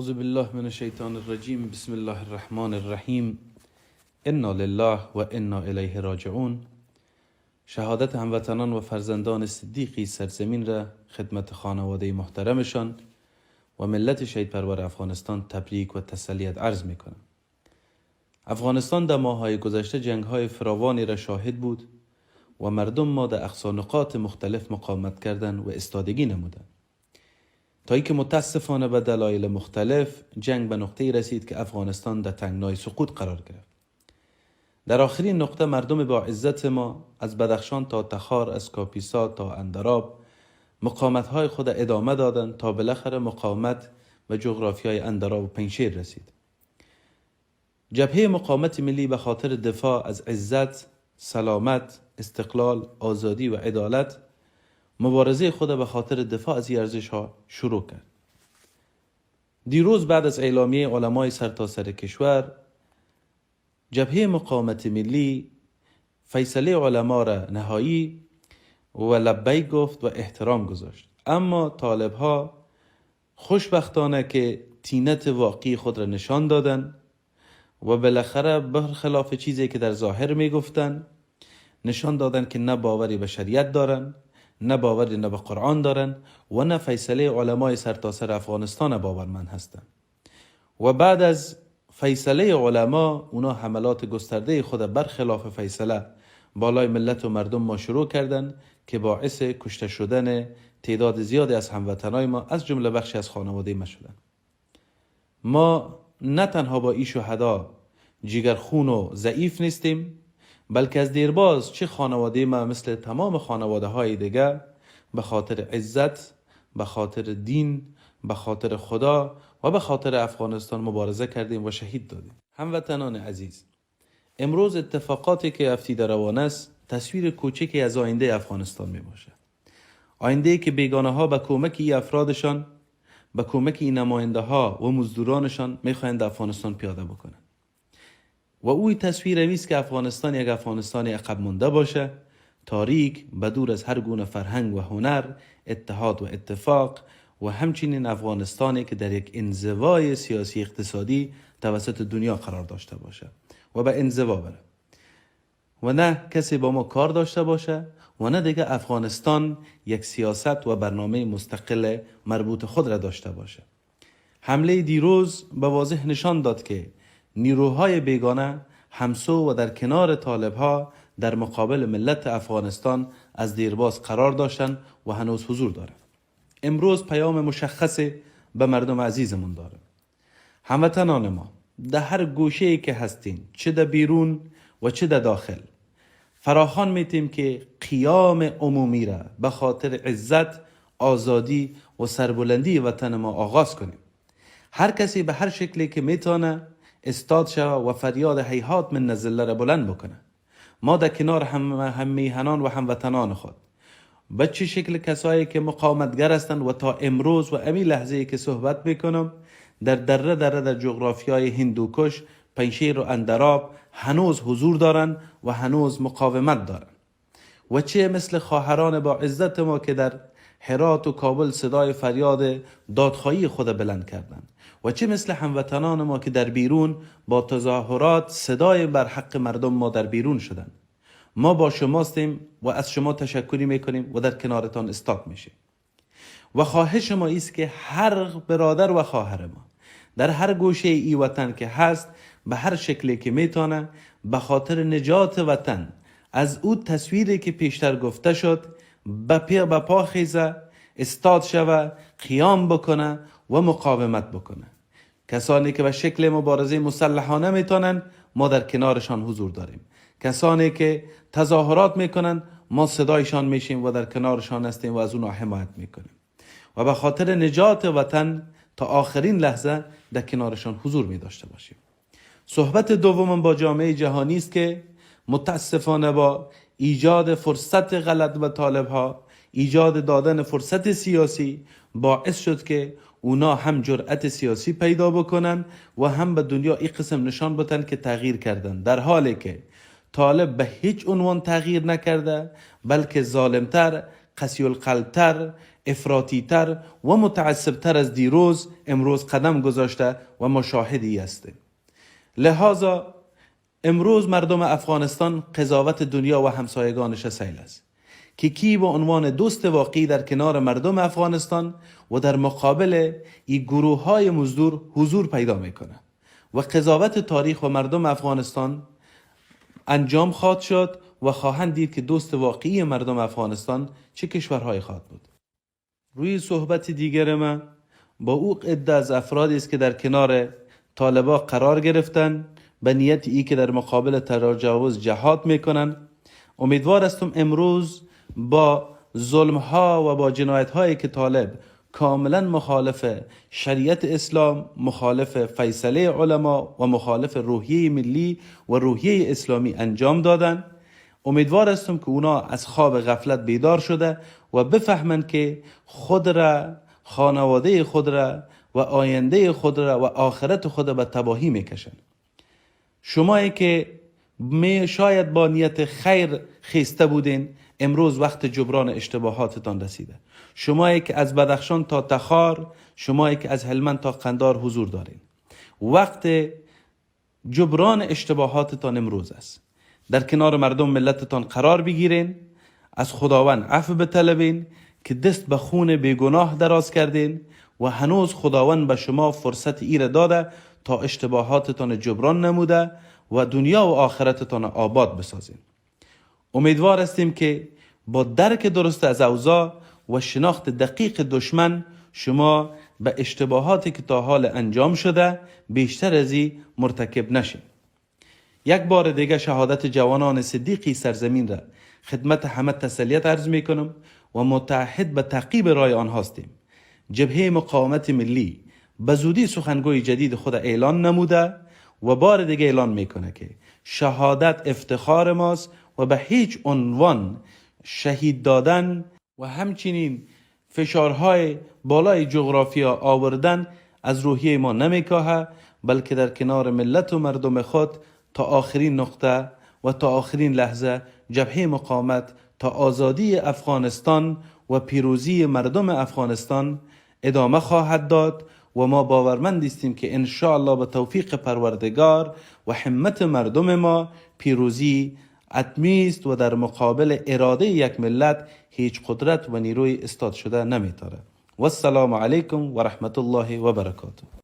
اعوذ بالله من الشیطان الرجیم. بسم الله الرحمن الرحیم. انا لله و انا الیه راجعون. شهادت هموطنان و فرزندان صدیقی سرزمین را خدمت خانواده محترمشان و ملت شهید پرور افغانستان تبریک و تسلیت عرض میکنم. افغانستان در ماه‌های گذشته جنگ‌های فراوانی را شاهد بود و مردم ما در اقصا نقاط مختلف مقاومت کردند و استادگی نمودند، تا اینکه متاسفانه به دلایل مختلف جنگ به نقطه‌ای رسید که افغانستان در تنگنای سقوط قرار گرفت. در آخرین نقطه مردم با عزت ما از بدخشان تا تخار، از کاپیسا تا اندراب مقاومت‌های خود ادامه دادند تا بالاخره مقاومت به جغرافیای اندراب و پنجشیر رسید. جبهه مقاومت ملی به خاطر دفاع از عزت، سلامت، استقلال، آزادی و عدالت مبارزه خود به خاطر دفاع از این ارزش‌ها شروع کرد. دیروز بعد از اعلامیه علمای سرتاسر کشور، جبهه مقاومت ملی فیصله علما را نهایی و لبیک گفت و احترام گذاشت. اما طالب ها خوشبختانه که طینت واقعی خود را نشان دادن و بالاخره برخلاف چیزی که در ظاهر می گفتن نشان دادن که نه باوری به شریعت دارن، نه باوری نه به قرآن دارن و نه فیصله علمای سرتاسر افغانستان باورمند هستند. و بعد از فیصله علما اونا حملات گسترده خود برخلاف فیصله بالای ملت و مردم ما شروع کردن که باعث کشته شدن تعداد زیادی از هموطنای ما از جمله بخشی از خانواده ما شدن. ما نه تنها با این شهدا جگرخون و ضعیف نیستیم، بلکه از دیرباز چه خانواده ما مثل تمام خانواده های دیگه به خاطر عزت، به خاطر دین، به خاطر خدا و به خاطر افغانستان مبارزه کردیم و شهید دادیم. هموطنان عزیز، امروز اتفاقاتی که افتیده روان است تصویر کوچکی از آینده افغانستان می باشد. آینده که بیگانه ها به کمک ای افرادشان، به کمک این نماینده ها و مزدورانشان می خواهند افغانستان پیاده بکنند. و اوی تصویر همیست که افغانستان یک افغانستان عقب مانده باشه، تاریک، بدور از هر گونه فرهنگ و هنر، اتحاد و اتفاق، و همچنین افغانستانی که در یک انزوای سیاسی اقتصادی توسط دنیا قرار داشته باشه و به انزوا بره و نه کسی با ما کار داشته باشه و نه دیگه افغانستان یک سیاست و برنامه مستقل مربوط خود را داشته باشه. حمله دیروز به واضح نشان داد که نیروهای بیگانه همسو و در کنار طالبها در مقابل ملت افغانستان از دیرباز قرار داشتند و هنوز حضور دارند. امروز پیام مشخص به مردم عزیزمون داره. هموطنان ما در هر گوشه‌ای که هستین، چه در بیرون و چه در داخل، فراخوان میتیم که قیام عمومی را به خاطر عزت، آزادی و سربلندی وطن ما آغاز کنیم. هر کسی به هر شکلی که میتونه استاد شوه و فریاد هیهات من الذله را بلند بکنه. ما در کنار هم میهنان و هموطنان خود به چه شکل کسایی که مقاومتگر هستند و تا امروز و امی لحظه که صحبت میکنم در دره دره در جغرافیای هندوکش، پنجشیر و اندراب هنوز حضور دارند و هنوز مقاومت دارند. و چه مثل خواهران با عزت ما که در هرات و کابل صدای فریاد دادخواهی خود بلند کردند، و چه مثل هموطنان ما که در بیرون با تظاهرات صدای بر حق مردم ما در بیرون شدند. ما با شماستیم و از شما تشکری میکنیم و در کنارتان استاد میشیم. و خواهش ما ایست که هر برادر و خواهر ما در هر گوشه ای وطن که هست، به هر شکلی که میتونه، به خاطر نجات وطن از او تصویری که پیشتر گفته شد به پا خیزه، استاد شوه، قیام بکنه و مقاومت بکنه. کسانی که به شکل مبارزه مسلحانه میتونن، ما در کنارشان حضور داریم. کسانی که تظاهرات میکنن، ما صدایشان میشیم و در کنارشان هستیم و از اونها حمایت میکنیم و به خاطر نجات وطن تا آخرین لحظه در کنارشان حضور می داشته باشیم. صحبت دومم با جامعه جهانی است که متاسفانه با ایجاد فرصت غلط به طالب ها، ایجاد دادن فرصت سیاسی باعث شد که اونا هم جرأت سیاسی پیدا بکنن و هم به دنیا این قسم نشان بدن که تغییر کردن، در حالی که طالب به هیچ عنوان تغییر نکرده، بلکه ظالمتر، قسی القلبتر، افراطیتر و متعصبتر از دیروز امروز قدم گذاشته و مشاهدی هستیم. لذا امروز مردم افغانستان قضاوت دنیا و همسایگانش سیل است که کی به عنوان دوست واقعی در کنار مردم افغانستان و در مقابل این گروه های مزدور حضور پیدا میکنه و قضاوت تاریخ و مردم افغانستان انجام خواهد شد و خواهند دید که دوست واقعی مردم افغانستان چه کشورهای خواهد بود. روی صحبت دیگر ما با او عده از افرادی است که در کنار طالبا قرار گرفتن به نیت ای که در مقابل تجاوز جهاد میکنن. امیدوار هستم امروز با ظلم ها و با جنایت هایی که طالب کاملا مخالف شریعت اسلام، مخالف فیصله علما و مخالف روحیه ملی و روحیه اسلامی انجام دادن، امیدوار هستم که اونا از خواب غفلت بیدار شده و بفهمند که خود را، خانواده خود را و آینده خود را و آخرت خود را به تباهی میکشند. شمایی که می شاید با نیت خیر خیسته بودین، امروز وقت جبران اشتباهاتتان رسیده. شمایی که از بدخشان تا تخار، شمایی که از هلمند تا قندار حضور دارین، وقت جبران اشتباهاتتان امروز است. در کنار مردم ملتتان قرار بگیرین، از خداوند عفو بطلبین که دست به خون بیگناه دراز کردین و هنوز خداوند به شما فرصت ایره داده تا اشتباهاتتان جبران نموده و دنیا و آخرتتان آباد بسازین. امیدوار هستیم که با درک درست از اوضاع و شناخت دقیق دشمن شما به اشتباهاتی که تا حال انجام شده بیشتر از این مرتکب نشین. یک بار دیگه شهادت جوانان صدیقی سرزمین را خدمت همه تسلیت عرض می کنم و متعهد به تعقیب رای آنها هستیم. جبهه مقاومت ملی به زودی سخنگوی جدید خود اعلان نموده و بار دیگه اعلان میکنه که شهادت افتخار ماست و به هیچ عنوان شهید دادن و همچنین فشارهای بالای جغرافیا آوردن از روحیه ما نمیکاهه، بلکه در کنار ملت و مردم خود تا آخرین نقطه و تا آخرین لحظه جبهه مقاومت تا آزادی افغانستان و پیروزی مردم افغانستان ادامه خواهد داد و ما باورمند هستیم که انشاءالله به توفیق پروردگار و همت مردم ما پیروزی حتمی است و در مقابل اراده یک ملت هیچ قدرت و نیروی استاد شده نمیتاره. و السلام علیکم و رحمت الله و برکاته.